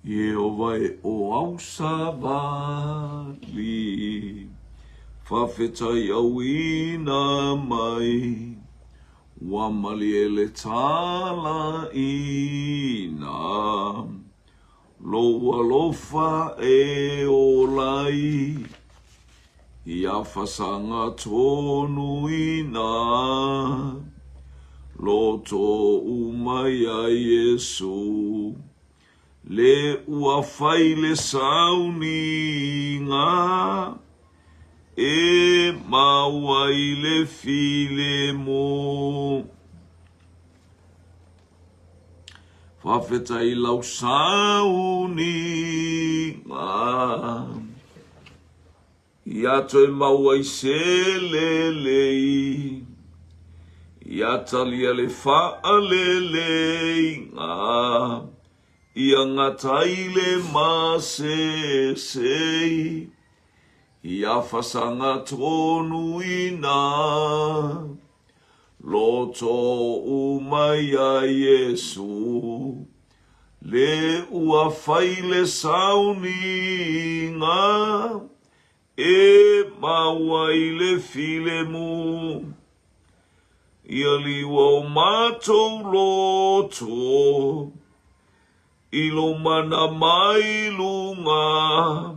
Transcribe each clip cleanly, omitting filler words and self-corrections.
Ieova e o au savali, Fafetai auina mai, Ua malie le talaina, Lou alofa e ola ai, Ia fasaga tonuina, Loto uma iā Iesu. Le ua fai le sauniga e mau ai le filemu. Faafetai lau sauniga. Ia toe mau ai se lelei, Ia talia le faaleleiga, Ia gata ai le masese, Ia fasaga tonuina, Loto uma iā Iesu, Le ua fai le sauniga e mau ai le filemu. Ia liua o matou loto i lou mana mai luga,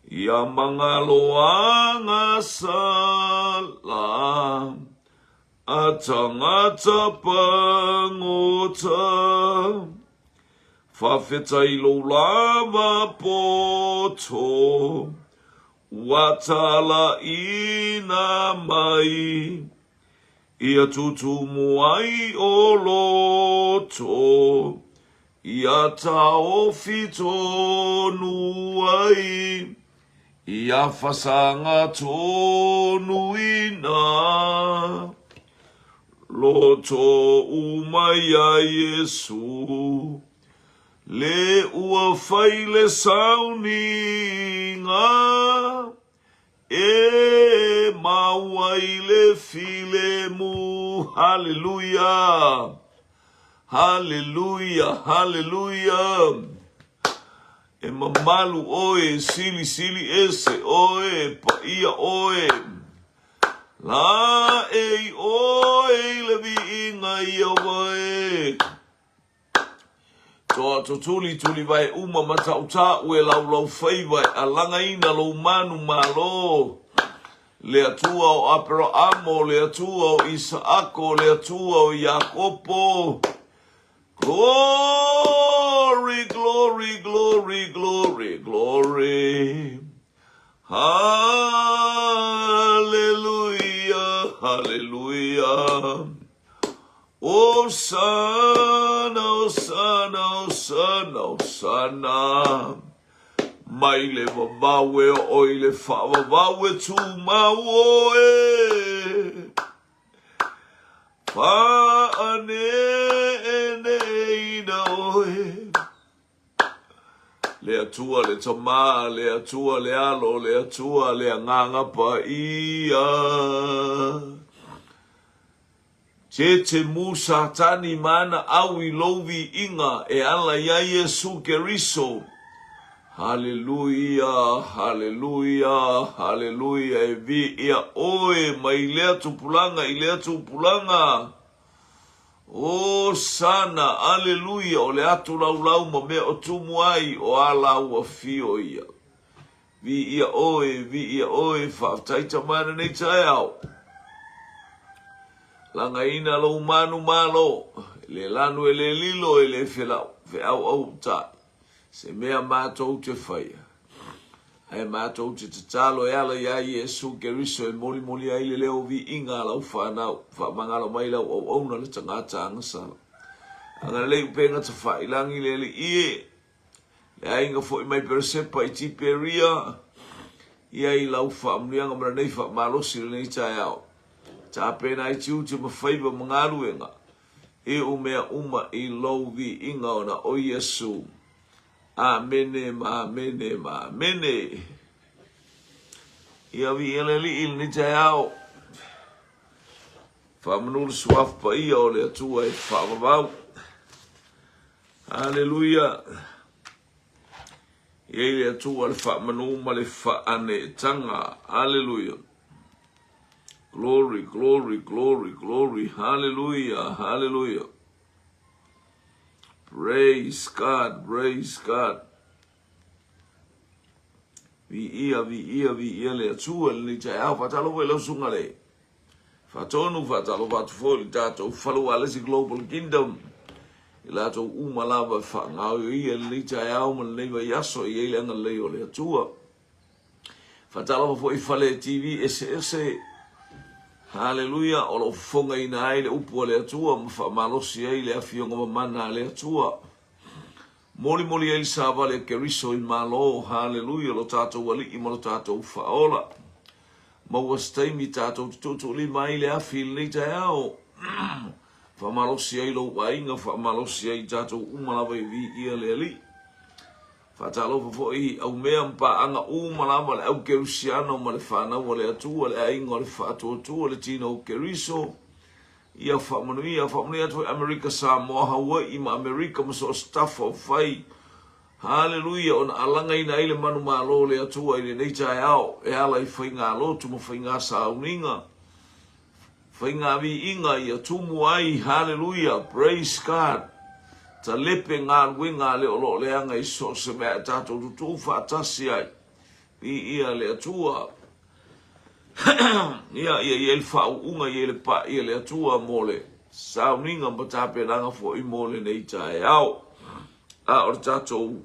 ia magaloaga sala a tagata pagota. Faafetai lou lava poto ua talaina mai, ia tutumu ai o loto, ia taofi tonu ai Ia fasaga tonuina Loto uma iā Iesu Le ua fai le sauniga E mau ai le filemu Haleluia! Haleluia! Haleluia! E mamalu ʻoe, e silisili ese ʻoe, e paia ʻoe. Laei ʻoe i le viiga Ieova e. Toa tutuli tulivae uma ma taʻutaʻu e laulau faiva e alagaina lou manu malo. Le Atua o Aperaamo, le Atua o Isaako, le Atua o Iakopo. Glory, glory, glory, glory, glory. Hallelujah, hallelujah. Hosanna, Hosanna, Hosanna, Hosanna. Mai le vavau e oo i le faavavau e tumau oe. Faaneneina oe. Le Atua le Tama, le Atua le Alo, le Atua le Agaga Paia. Tete mu Satani ma ana au i lou viiga e ala iā Iesu Keriso. Haleluia, haleluia, haleluia, e viia ʻoe mai lea tupulaga i lea tupulaga. Hosana, aleluia, o le atu laulau ma mea o tumu ai, o a lāua fio ia. Viia ʻoe, viia ʻoe, faafetai Tama i lenei taeao. Lagaina lou manu malo, e le lanu e le lilo e le feauau-tai. Se mea matou te faia, ae matou te tatalo e ala iā Iesu Keriso e molimoli ai le leo viiga a lau fanau, faamagalo mai lau auauna le tagata agasala. Agalelei upega tafailangi le Alii e, le aiga foi mai Peresepa i Tiperia, ia i lau faamuliaga ma lenei faamalosi i lenei taeao. Tapena ai tiute ma faiva ma galuega, Iu mea uma i lou viiga ona o Iesu. Amene ma amene ma amene. Ia viia le Alii i lenei taeao. Faamanu le suafa paia o le Atua e faavavau. Aleluia. I ai le Atua le faamanu ma le faaneetaga. Aleluia. Glory, glory, glory, glory. Hallelujah, hallelujah. Praise God, praise God. Viia, viia, viia le Atua i lenei taeao. Faatalofa i lau susuga le Faatonu, faatalofa atu foi i le tatou Fale Global Kingdom. I latou uma lava e faagaoioia i lenei taeao ma lenei vaiaso e i ai le agalelei o le Atua. Faatalofa foi i fale TV eseese. Haleluia, o lo o fofogaina ai le upu a le Atua ma faamalosi ai le afioga mamana a le Atua. Molimoli ai le savali a Keriso i Malo, haleluia, lo tatou Alii ma lo tatou Faaola. Maua se taimi tatou te tuutuulima ai le afi i lenei taeao. Faamalosi ai lou aiga, faamalosi ai tatou uma lava i viia le Alii. Faatalofa foi i aumea ma paaga uma lava le au Kerisiano ma le fanau a le Atua, le aiga o le Faatuatua, le tino o Keriso. Ia faamanuia, faamanuia atu foi Amerika, Samoa, Hawaii ma Amerika ma so o se tafa o fai. Haleluia, ona alagaina ai le manumalo o le Atua i lenei taeao e ala i faigalotu ma faigasauniga, faigaviiga ia tumu ai, haleluia, praise God, talepe galuega a le o lo o leaga i so o se mea e tatou tutuu faatasi ai. Viia le Atua. Ia, ia i ai le faauuga, ia i le pa'i a le Atua mo le sauniga ma tapenaga foi mo lenei taeao. A o le tatou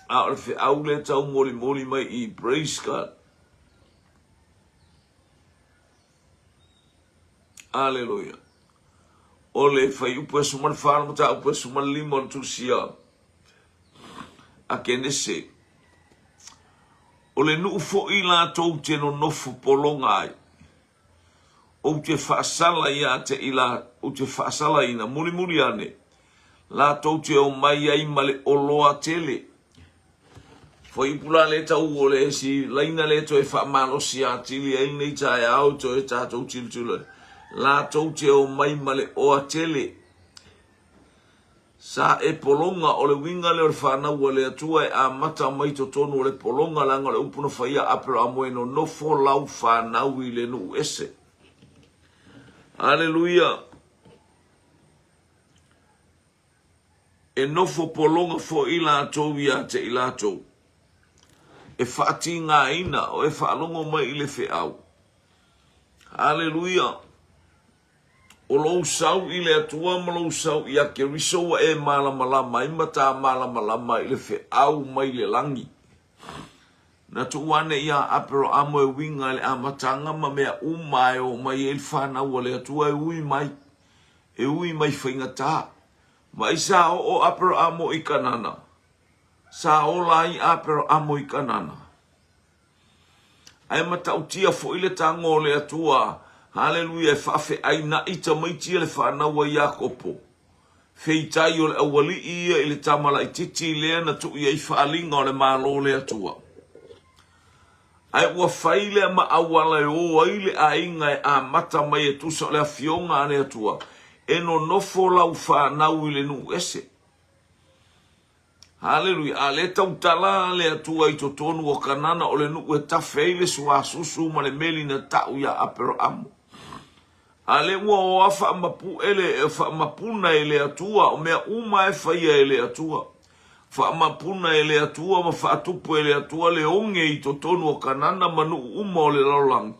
a o le feau lea taumolimoli mai i praise God. Aleluia. O le fuaiupu e 14 le mataupu e 15 o le tusia a Kenese. O le nuu foi latou te nonofo pologa ai, ou te faasala ia te i la, ou te faasalaina mulimuli ane, latou te omai ai ma le oloa tele. Fuaiupu la lea tau o le isi laina lea toe faamalosi atili ai lenei taeao toe tatou tilotilo ai. Latou te omai ma le oa tele. Sa e pologa, o le uiga lea o le fanau a le Atua e amata mai totonu o le pologa, leaga o le upu na fai ia Aperamo e nonofo lau fanau i le nuu ese. Aleluia! E nofo pologa foi latou ia te i latou, e faatigaina o e faalogo mai i le feau. Aleluia! O lou sau i le Atua ma lou sau ia Keriso ua e malamalama ai ma ta malamalama i le feau mai le lagi. Na tuu ane iā Aperahamo e uiga i le amataga ma mea uma e oo mai ai le fanau a le Atua e ui mai, e ui mai faigata. Vaai sa oo Aperahamo i Kanana. Sa ola ai Aperahamo i Kanana. Ae matautia foi le tago o le Atua, haleluia, e faafeaina'i tamaiti a le fanau a Iakopo. Feitai o le aualii ia i le tama laitiiti lea na tuu i ai faaaliga o le Malo o le Atua. Ae ua fai lea ma auala e o ai le aiga e amata mai e tusa o le Afioga a le Atua, e nonofo lau fanau i le nuu ese. Haleluia! A lea tautala le Atua i totonu o Kanana o le nuu e tafe ai le suasusu ma le meli na ta'u iā Aperahamo. A lea ua oa faamapu'e le faamapuna e le Atua o mea uma e faia e le Atua. Faamapuna e le Atua ma faatupu e le Atua le oge i totonu o Kanana ma nuu uma o le lalolagi,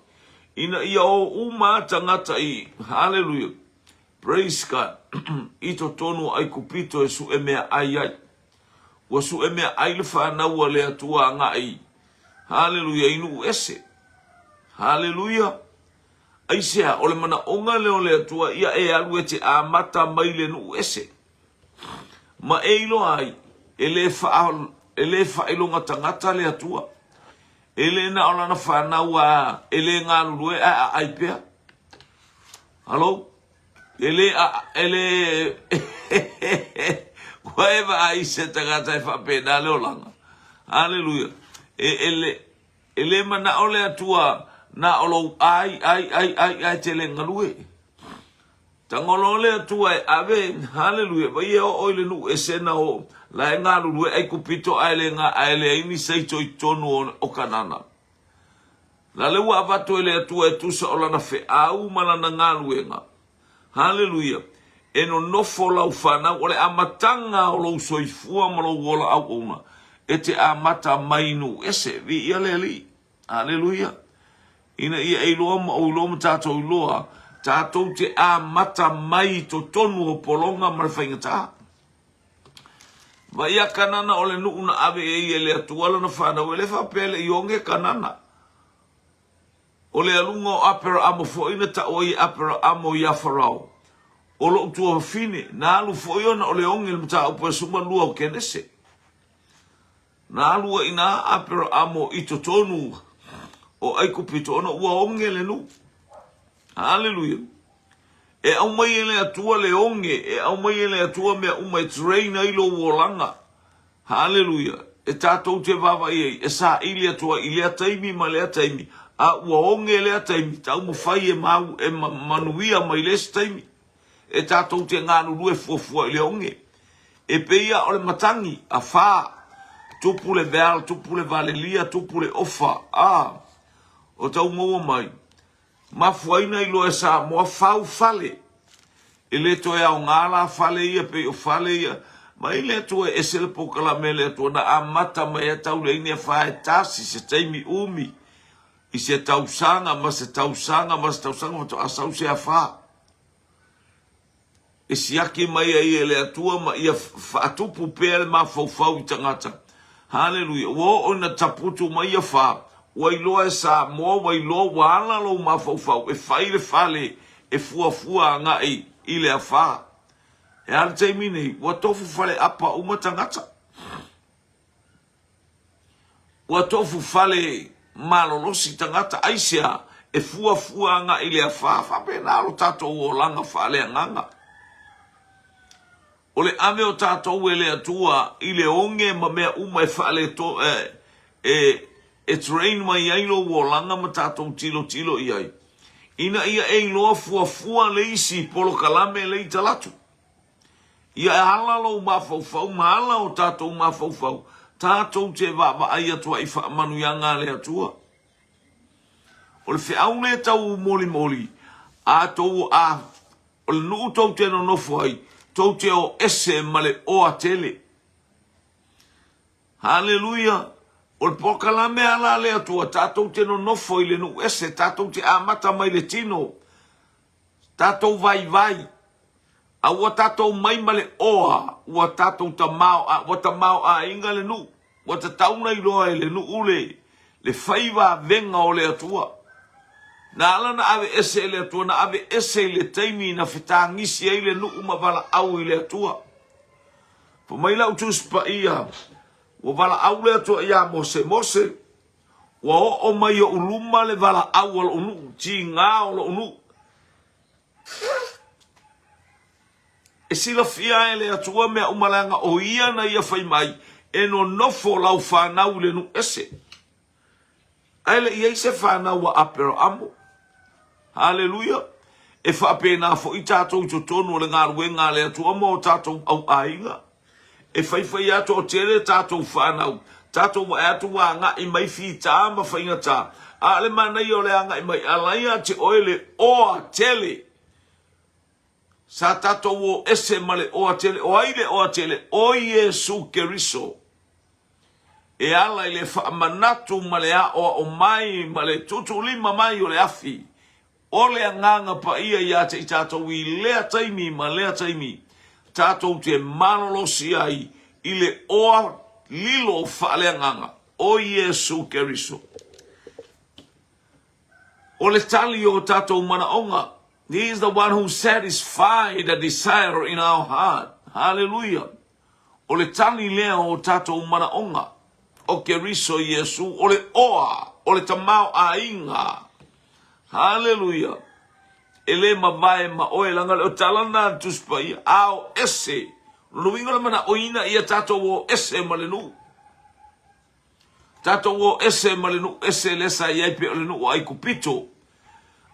ina ia o uma a tagata i, haleluia, Praise God. I totonu o Aikupito e suʻe mea ai ai. Ua suʻe mea ai le fanau a le Atua agai, haleluia, i nuu ese. Haleluia. Aisea, o le manaoga lea o le Atua ia e alu e te amata mai le nuu ese. Ma e iloa ai, e le, faa, e le faailoga tagata le Atua. E le na o lana fanau a e le galulue ae aai pea. Hello? E le, a, e le, ua e vaai i se tagata e faapena le olaga. Haleluia. E, e le, e le manao le Atua na o lou ai, ai, ai, ai, ai te le galue. Tago loa le Atua e ave, haleluia, vai e oo i le nuu ese na o la e galulue Aikupito ae le ga ae leai ni saito i totonu o, o Kanana. La le ua avatu e le Atua e tusa o lana feau ma lana galuega. Haleluia! E nonofo lau fanau, o le amataga o lou soifua ma lou ola auauna, e te amata mai i nuu ese. Viia le Alii. Aleluia! Ina ia e iloa ma ou iloa ma tatou iloa, tatou te amata mai i totonu o pologa ma le faigata. Vaai a Kanana o le nuu na ave i ai e le Atua lana fanau, e le faapea e le i oge Kanana. O le aluga o Aperaamo foi na tau ai e Aperaamo iā Farao, o lou tuafafine, na alu foi ona o le oge i le mataupu e 12 o Kenese. Na alu ai ina Aperaamo i totonu o Aikupito ona ua oge le nuu. Haleluia. E aumai e le Atua le oge, e aumai e le Atua mea uma e train ai lou olaga. Haleluia. E tatou te vaavaai ai, e saili atu ai i lea taimi ma lea taimi, a ua oge lea taimi, taumafai e mau, e manuia mai le isi taimi. E tatou te galulue fuafua i le oge. E pei a o le matagi, a fa, tupu le veal, tupu le valelia, tupu le ofa, a, o tau maua mai, mafuaina i loa e Samoa fau fale. E le toe aoga la fale ia pei o fale ia. Mai le Atua e ese le polokalame a le Atua na amata mai ai tau leai ni afa e tasi se taimi umi i se tausaga ma se tausaga ma se tausaga faatoa sau se afa. E siaki mai ai e le Atua ma ia faatupu pea le mafaufau i tagata. Haleluia. Ua oo ina taputu mai ia fa, ua iloa e Samoa, ua iloa ua ala lou mafaufau e fai le fale e fuafua agai i le afa. E a le taimi nei, ua tofu faleapa uma tagata. Ua tofu fale malolosi tagata, aisea? E fuafua agai i le afa, faapena lo tatou olaga faaleagaga. O le ave o tatou e le Atua i le oge ma mea uma e faaleto, e, e, e train mai ai lou olaga ma tatou tilotilo i ai, ina ia e iloa fuafua le isi polokalame le i talatu. Ia e ala lou mafaufau ma ala o tatou mafaufau, tatou te vaavaai atu ai i faamanuiaga a le Atua. O le feau lea tau molimoli, a tou a, o le nuu tou te nonofo ai, tou te o ese ma le oa tele. Haleluia! O le polokalame ala a le Atua, tatou te nonofo i le nuu ese, tatou te amata mai le tino, Tatou vaivai, a ua tatou mai ma le oa, ua tatou tamao, ua tamaoaiga le nuu, ua tatau ona iloa e le nuu le, le faiva avega o le Atua. Na ala na ave ese e le Atua, na ave ese i le taimi na fetagisi ai le nuu ma valaau i le Atua. Fai mai lau Tusi Paia, ua valaau le Atua ia Mose, Mose, Ua oo mai i oʻu luma le valaau a loʻu nuu, tiga o loʻu nuu. E silafia e le Atua mea uma leaga o ia na ia fai mai, e nonofo lau fanau i le nuu ese. Ae le i ai se fanau a Aperaamo. Haleluia! E faapena foi tatou i totonu o le galuega a le Atua ma o tatou auaiga. E faifai atu o tele tatou fanau, tatou vaai atu ua agai mai fita ma faigata, a o le manaia o le agai mai, a la ia te oe le oa tele. Sa tatou o ese ma le oa tele. O ai le oa tele? O Iesu Keriso. E ala i le faamanatu ma le aoao mai ma le tuutuulima mai o le afi o le Agaga Paia ia te i tatou i lea taimi ma lea taimi, tatou te malolosi ai i le oa lilo faaleagaga o Iesu Keriso. O le tali o tatou manaoga. He is the one who satisfied the desire in our heart. Hallelujah. O le tali lea o tatou manaoga o Keriso Iesu, o le oa o le tamaoaiga. Haleluia! E le mavae ma oe, leaga o le tala lena a le Tusi Paia, a o ese. O lona uiga o le manaoina ia tatou o ese ma le nuu. Tatou o ese ma le nuu ese lea sa i ai pei o le nuu o Aikupito.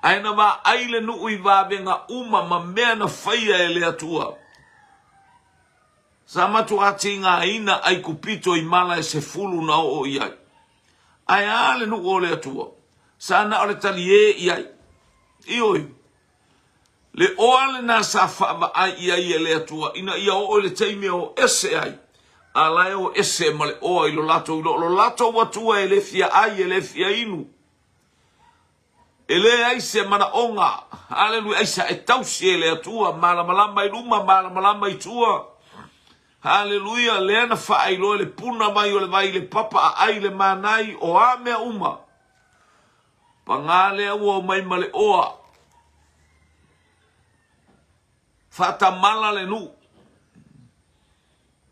Ae na vaai le nuu i vavega uma ma mea na faia e le Atua. Sa matuā tigaina Aikupito i mala e sefulu na oo i ai. Ae a le nuu o le Atua? Sa na o le taliē i ai. Ioe. Le oa lena sa faavaai i ai e le Atua ina ia oo i le taimi e o ese ai, a la e o ese ma le oa i lo latou iloa, o lo latou Atua e le fia ai, e le fia inu, e leai se manaoga, haleluia, aisea e tausi e le Atua, malamalama i luma, malamalama i tua, haleluia, lea na faailoa i le puna mai o le vai i le papa aai le manai, o a mea uma. Paga lea ua omai ma le oa. Faatamala le nuu.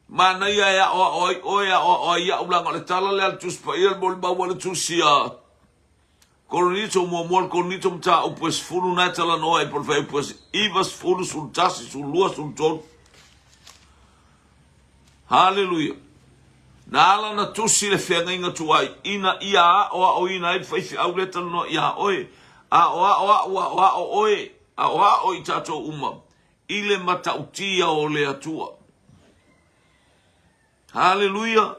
Manaia e aoao ai oe, aoao ai au leaga o le tala lea a le Tusi Paia, le molimau a le Tusi a Korinito, muamua le Korinito mataupu e 10 na e talanoa ai po o le fuaiupu e 9, 10, 11, 12, 13. Haleluia! Na ala ona tusi le feagaiga tuai, ina ia aoaoina ai le faifeau lea e talanoa ia oe, aoao au, aoao oe, aoao i tatou uma, i le matautia o le Atua. Haleluia!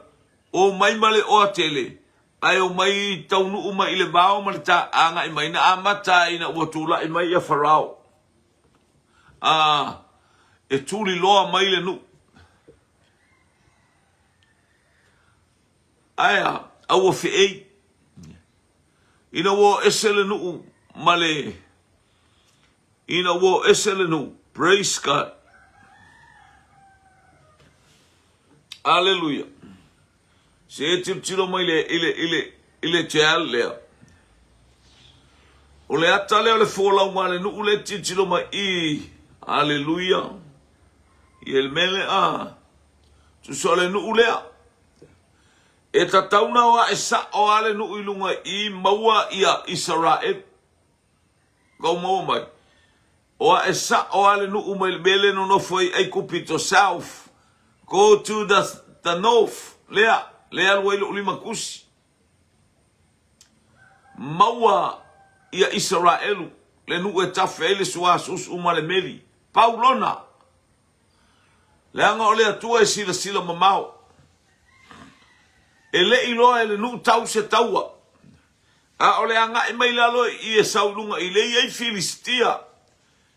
Omai ma le oa tele, ae omai taunuu mai i le vao ma le ta agai mai, na amata ina ua tulai mai ia Farao. A, e tuliloa mai le nuu. Ae a, a ua feei. Ina ua o ese le nuu ma le, ina ua o ese le nuu, praise God. Aleluia. Se e tilotilo mai le, i le, i le, i le gel lea. O le ata lea o le folauga a le nuu lea e tilotilo mai i. Aleluia. I le mea lea, a. Tusa o le nuu lea. E tatau na o ae sao a le nuu i luga i maua ia Isaraelu. Kau maua mai. O ae sao a le nuu mai le mea lea nonofo ai Aikupito, south, go to the, the north, lea, lea alu ai lou limakusi. Maua ia Isaraelu, le nuu e tafe ai le suasusu ma le meli. Pau lona. Leaga o le Atua e silasila mamao. E le i loa e le nuu tau se taua. A o le agai mai lalo i e sau i luga i le i ai Filistia,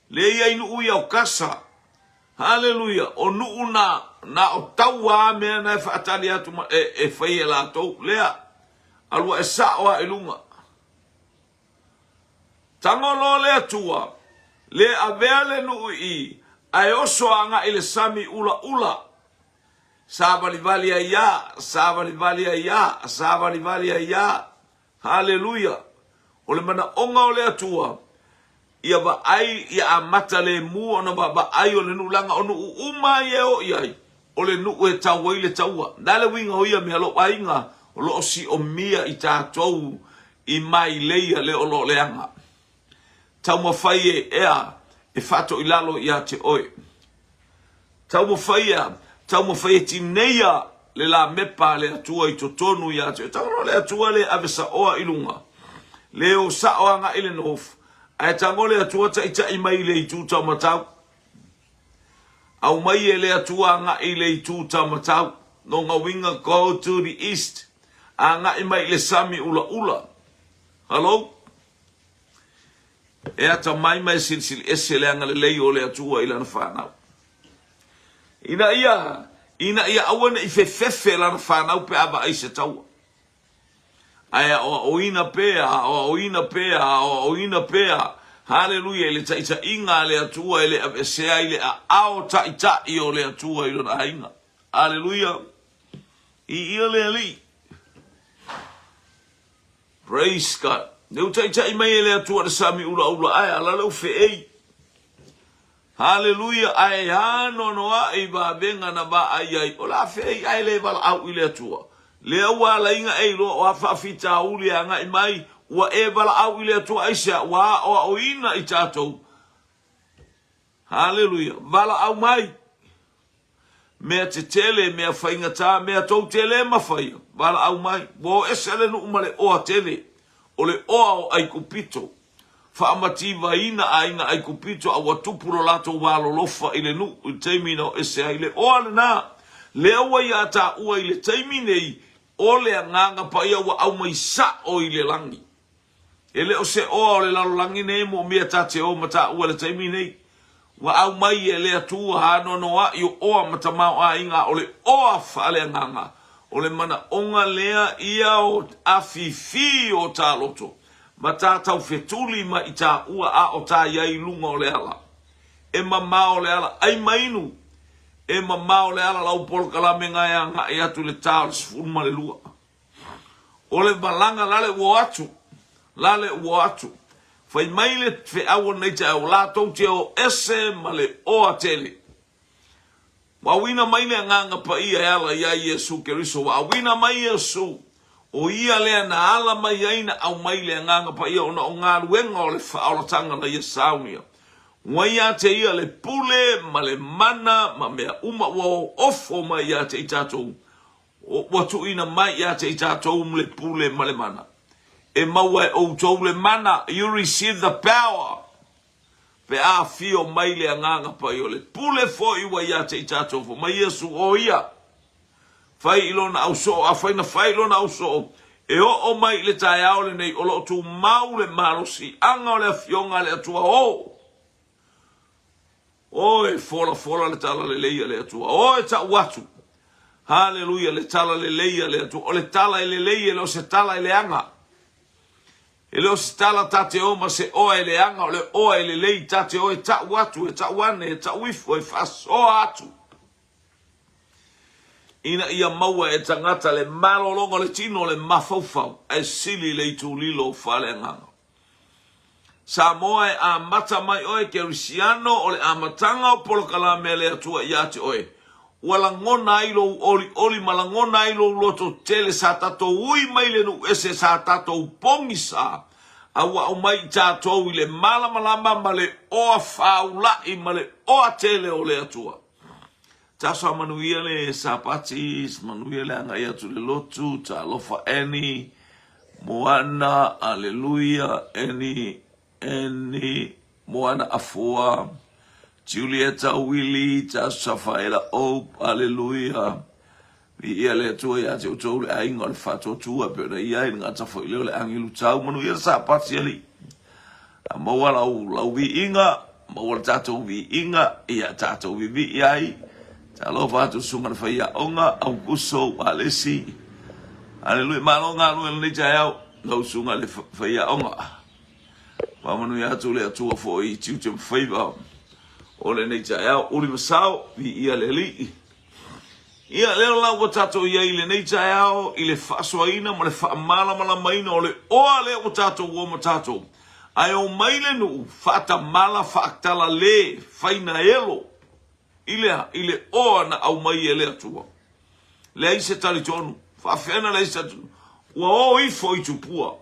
le i ai nuu ia o Kasa. Haleluia! O nuu na, na o taua a mea na e faatali atu ma e, e fai e latou. Lea, alu ae sao a i luga. Tago loa le Atua, le avea le nuu i, ae oso agai i le sami ulaula. Savalivali ai a, savalivali ai a, savalivali ai a. Haleluia! O le manaoga o le Atua, ia vaai, ia amata lemu ona vaavaai o le nuu, leaga o nuu uma ia e o i ai, o le nuu e tau ai le taua. Le a le uiga o ia mea, lou aiga, o lo o siomia i tatou i maileia le o lo o leaga. Taumafai e ea e faatoilalo ia te oe. Taumafai e, taumafai e tineia le lamepa a le Atua i totonu ia te oe. Tago le Atua le ave saoa i luga, le o sao agai le north, ae tago le Atua taitai mai i le itu taumatau. Aumai e le Atua agai i le itu taumatau. Lona uiga, go to the east. Agai mai i le sami ulaula. Hello? E atamai ma e silisili ese le agalelei o le Atua i lana fanau. Ina ia, ina ia aua ne i fefefe lana fanau pe a vaai se taua. Ae aoaoina pea, aoaoina pea, aoaoina pea, haleluia, i le taitaiga a le Atua e le aveesea ai le aao taitai o le Atua i lona aiga. Haleluia. I ia le Alii. Praise God. Ne u taitai mai e le Atua le sami ulaula ae ala le u feei. Haleluia ae anoanoai i vavega na vaai ai o la feei ae le valaau i le Atua. Lea ua alaiga e iloa o a faafitauli e agai mai ua e valaau i le Atua aisea ua aoaoina i tatou. Haleluia. Valaau mai. Mea tetele, mea faigata, mea tou te le mafaia, valaau mai. Ua o ese le nuu ma le oa tele, o le oa o Aikupito. Faamativaina aiga Aikupito a ua tupu lo latou alolofa i le nuu i le taimi na o ese ai le oa lena. Lea ua ia taua i le taimi nei, o le Agaga Paia ua aumai sao i le lagi. E le o se oa o le lalolagi nei e moomia ta te o ma taua i le taimi nei. Ua aumai e le Atua anoanoai o oa ma tamaoaiga a o le oa faaleagaga. O le manaoga lea ia o afifi o ta loto ma ta taufetuli ma i taua a o ta i ai i luga o le ala. E mamao le ala, ai ma inu! E mamao le ala lau polokalame ga e agai atu i le ta o le 12. O le malaga lale ua o atu, lale ua o atu. Fai mai le feau o lenei taeao, latou te o ese ma le oa tele. Ua auina mai le Agaga Paia e ala iā Iesu Keriso. Ua auina mai Iesu, o Ia lea na ala mai ai na aumai le Agaga Paia ona o galuega o le faaolatanga na Ia saunia. Ua ia te Ia le pule ma le mana ma mea uma ua ofo mai ia te i tatou Ua tuuina mai ia te i tatou le pule ma le mana. E maua e outou le mana, you receive the power, pe a afio mai le Agaga Paia. O le pule foi ua ia te i tatou. Fai mai Iesu, o ia, fai i lona ausoo, afai na fai i lona ausoo, e oo mai i le taeao lenei, o lo o tumau le malosiaga o le Afioga a le Atua. O! O e folafola le tala lelei a le Atua. O e tau atu. Haleluia, le tala lelei a le Atua. O le tala e lelei e le o se tala e leaga. E le o se tala ta te o ma se oa e leaga, o le oa e lelei ta te o e tau atu, e tau ane, e tau ifo, e faasoa atu. Ina ia maua e tagata le malologa o le tino o le mafaufau, ae sili le itulilo o faaleagaga. Samoa e amata mai oe Kerisiano o le amataga o polokalame a le Atua ia te oe. Ua lagona ai lou olioli ma lagona ai lou loto tele sa tatou ui mai le nuu ese sa tatou pogisa a ua aumai i tatou i le malamalama ma le oa faula'i ma le oa tele o le Atua. Taso a manuia le Sapati, manuia le agai atu i le lotu, talofa Annie, Moana, aleluia, Annie, Annie, Moana Afua, Julieta Willie, Taso Safaela Hope, aleluia. Viia le Atua ia te outou le aiga o le faatuatua e pei ona i ai le gata foi lea o le agelu tau. Manuia le Sapati alii. A maua lau, lau viiga, maua le tatou viiga, ia tatou vivii ai. Talofa atu susuga le faiaoga, Aukuso, Alesi. Aleluia, malo galue lenei taeao, lau susuga le faiaoga. Faamanuia atu le Atua foi i tiute ma faiva o lenei taeao. Uli ma sao, viia le Alii. Ia, lea la ua tatou i ai i lenei taeao i le faasoaina ma le faamalamalamaina o le oa lea ua tatou o ma tatou. Ae omai le nuu faatamala faatalale fainaelo i le a? I le oa na aumai e le Atua. Leai se talitonu. Faafefea na leai se talitonu? Ua o ifo i tupua.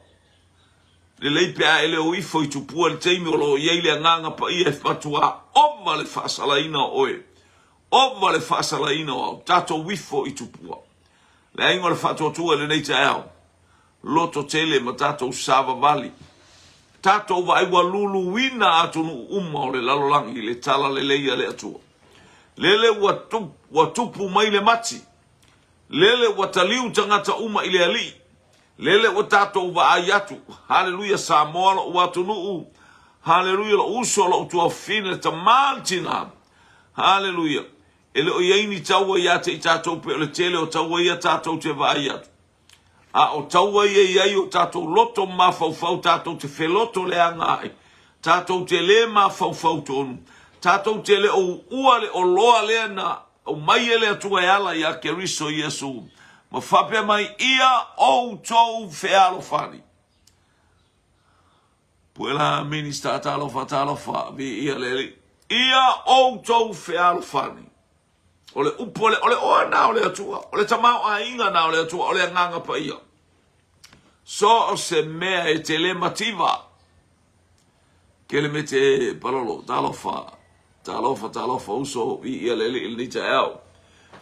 Lelei pe a e le o ifo i tupua i le taimi o lo o i ai le Agaga Paia e matua ova le faasalaina o oe. Ova le faasalaina o au tatou ifo i tupua. Le aiga o le faatuatua i lenei taeao, loto tele ma tatou savavali. Tatou vaai ua luluina atunuu uma o le lalolagi i le talalelei a le Atua. Lele ua, ua tupu mai le mati. Lele ua taliu tagata uma i le Alii. Lele ua tatou vaai atu. Haleluia Samoa lou atunuu. Haleluia lou uso, lou tuafafine, le tama, le tina. Haleluia. E le o i ai ni taua ia te i tatou pei o le tele o taua ia tatou te vaai atu. A o taua ia i ai o tatou loto mafaufau tatou te feloto leaga ai. Tatou te le mafaufau tonu. Tatou te le o uua le oloa lea na aumai e le Atua e ala ia Keriso Iesu ma faapea mai ia outou fealofani. Puela Minister talofa talofa viia le Alii. Ia outou fealofani. O le upu o le, o le oa na o le Atua, o le tamaoaiga na o le Atua, o le Agaga Paia. So o se mea e te le mativa. Kelemete Palolo, talofa, talofa, talofa, uso, viia le Alii i lenei taeao.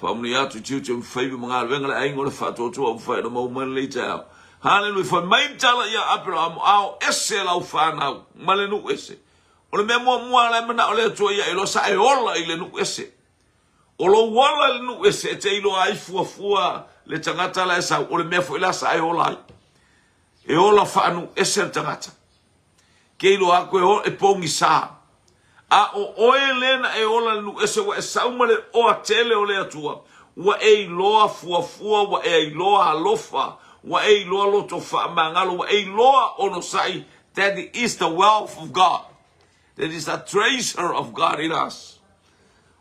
Faamanuia atu i tiute ma faiva ma galuega le aiga o le faatuatua ua mafai ona maua mai lenei taeao. Haleluia. Fai mai le tala ia Aperahamo, a o ese lau fanau ma le nuu ese. O le mea muamua la e manao le Atua ia e iloa sa e ola i le nuu ese. O lou ola i le nuu ese e te iloa ai fuafua le tagata la e sau, o le mea foi la sa e ola ai. E ola faanuu ese le tagata. Ke iloa aku e, e pogisa. A o oe lea na e ola i le nuu ese ua e sau ma le oa tele o le Atua, ua e iloa fuafua, ua e iloa alofa, ua e iloa loto faamagalo, ua e iloa onosai, that is the wealth of God. That is the treasure of God in us.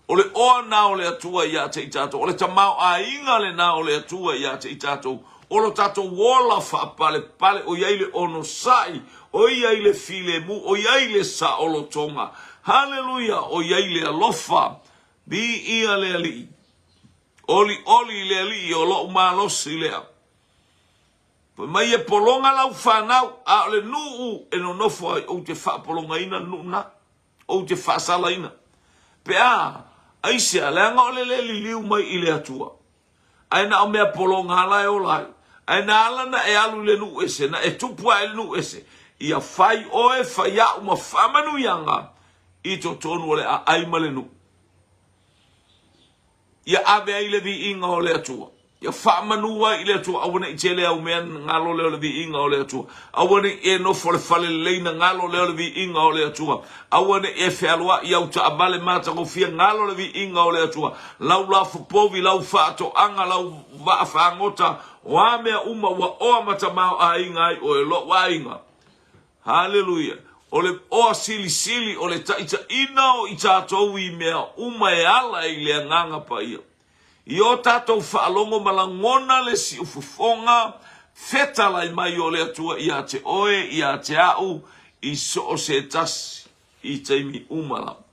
O le oa na o le Atua ia te i tatou. O le tamaoaiga lena o le Atua ia te i tatou. O lo tatou ola faapalepale, o i ai le onosai, o i ai le filemu, o i ai le saolotoga. Haleluia! O i ai le alofa. Viia le Alii. Olioli i le Alii, o lou malosi lea. Fai mai e pologa lau fanau, a o le nuu e nonofo ai, ou te faapologaina le nuu lena. Ou te faasalaina. Pe a, aisea, leaga o le le liliu mai i le Atua. Ae na o mea pologa la e ola ai. Ae na ala na e alu i le nuu ese, na e tupu ae i le nuu ese, ia fai oe, fai a'u ma faamanuiaga i totonu o le aai ma le nuu. Ia ave ai le viiga o le Atua. Ia faamanu ai i le Atua, aua ne i tele au mea galo lea o le viiga o le Atua. Aua ne i e nofo le fale lelei na galo lea o le viiga o le Atua. Aua ne i e fealoai i au taavale matagofie galo le viiga o le Atua. Lau lafopovi, lau faatoaga, lau vaa fagota, o a mea uma ua oa ma tamaoaiga ai oe, lou aiga. Haleluia! O le oa silisili o le taitaiina o i tatou i mea uma e ala i le Agaga Paia. I o tatou faalogo ma lagona le siufofoga fetalai mai o le Atua ia te oe, ia te a'u, i so o se tasi, i taimi uma lava.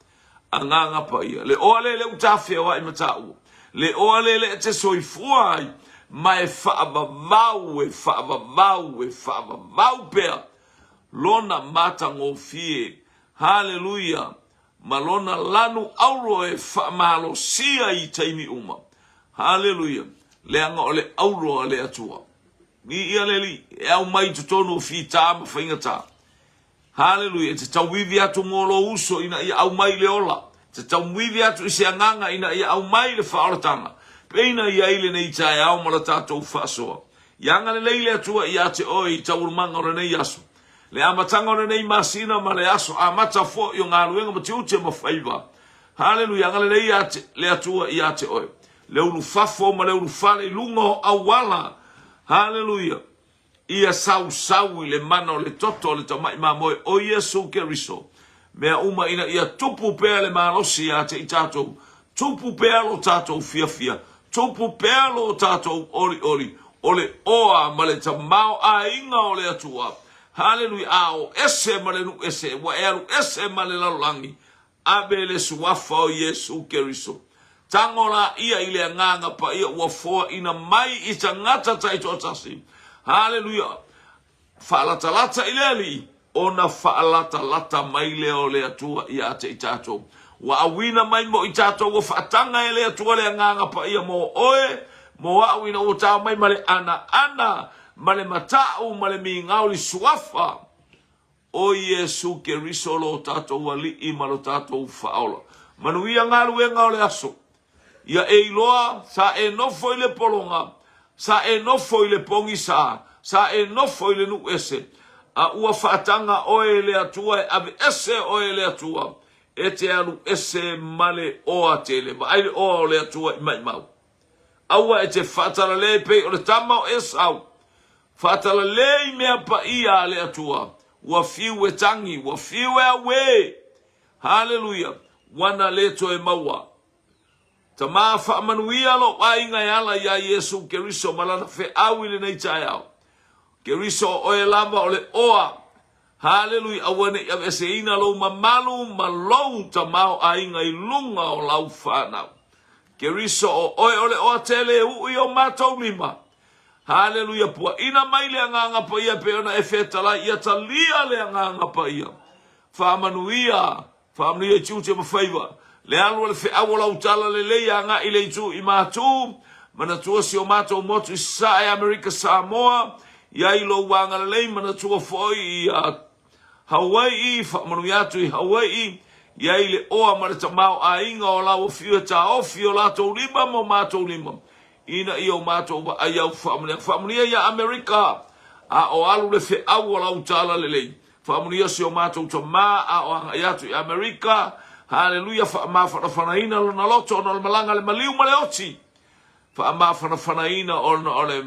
Agaga Paia. Le oa lele ua tafeoai ma taua. Le oa lele e te soifua ai, ma e faavavau, e faavavau, e faavavau pea Lona matagofie. Haleluia! Ma Lona lanu auro e faamalosia i taimi uma. Haleluia! Leaga o le auro a le Atua. Viia le Alii, e aumai i totonu o fita ma faigata. Haleluia! E te tauivi atu mo lou uso ina ia aumai le ola. E te tauivi atu i se agaga ina ia aumai le faaolataga. Peina i ai lenei taeao ma la tatou faasoa. Ia agalelei le Atua ia te oe i taualumaga o lenei aso, le amataga o lenei masina ma le aso amata foi o galuega ma tiute ma faiva. Haleluia! Agalelei le Atua ia te oe. Le ulufafo ma le ulufale i luga o auala. Haleluia! Ia sausau i le mana o le toto o le tamai mamoe o Iesu Keriso. Mea uma ina ia tupu pea le malosi ia te i tatou, tupu pea lo tatou fiafia, tupu pea lo tatou olioli, o le oa ma le tamaoaiga o le Atua. Haleluia! A o ese ma le nuu ese, ua e alu ese ma le lalolagi, Ave le Suafa o Iesu Keriso. Tango laia i le Agaga Paia ua foaina mai i tagata taitoatasi. Haleluia! Faalatalata i le Alii, ona faalatalata mai lea o le Atua ia te i tatou. Ua auina mai mo i tatou, ua faataga e le Atua le Agaga Paia mo oe, mo a'u ina ua tao mai ma le anaana, ma le mata'u, ma le migao i le Suafa O Iesu Keriso lo tatou Alii ma lo tatou Faaola. Manuia galuega o le aso. Ia e iloa, sa e nofo i le pologa, sa e nofo i le pogisa, sa e nofo i le nuu ese, a ua faataga oe e le Atua e aveese oe e le Atua, e te alu ese ma le oa tele. Vaai le oa o le Atua i maimau. Aua e te faatalale e pei o le tama o Esau. Faatalale i mea paia a le Atua. Ua fiu e tangi, ua fiu e auē. Haleluia! Ua na le toe maua. Tama faamanuia lou aiga e ala iā Iesu Keriso ma lana feau i lenei taeao. Keriso o oe lava o le oa. Haleluia! Aua ne i aveeseina lou mamalu ma lou tamaoaiga i luga o lau fanau. Keriso o oe o le oa tele e uu i o matou lima. Haleluia! Puaina mai le Agaga Paia e pei ona e fetalai ia talia le Agaga Paia. Faamanuia, faamanuia i tiute ma faiva. Le alu o le feau o lau tala lelei agai i le itu i Matu, manatua si o matou motu i Sasae, Amerika Samoa, I ai lou agalelei manatua foi ia Hawai'i, faamanuia atu i Hawai'i, i ai le oa ma le tamaoaiga o lau afio e taofi o latou lima ma o matou lima, ina ia o matou vaai au faamanuiaga. Faamanuia ia Amerika, a o alu le feau o lau talalelei. Faamanuia si o matou tama a o agai atu i Amerika. Haleluia, faamafanafanaina lona loto ona o le malaga a le maliu ma le oti. Faamafanafanaina ona o le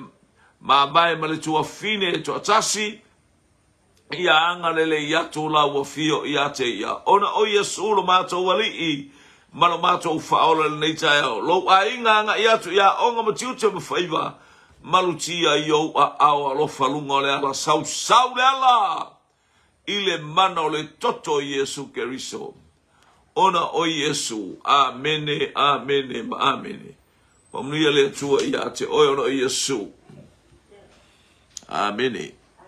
mamae ma le tuafine e toatasi. Ia agalelei atu lau afio ia te ia, ona o Iesu lo matou Alii ma lo matou Faaola i lenei taeao. Lou aiga agai atu i aoga ma tiute ma faiva, malutia i ou aao alofa luga o le ala, sausau le ala i le mana o le toto o Iesu Keriso. Ona o Iesu. Amene, amene ma amene. Faamanuia le Atua ia te oe ona o Iesu. Amene.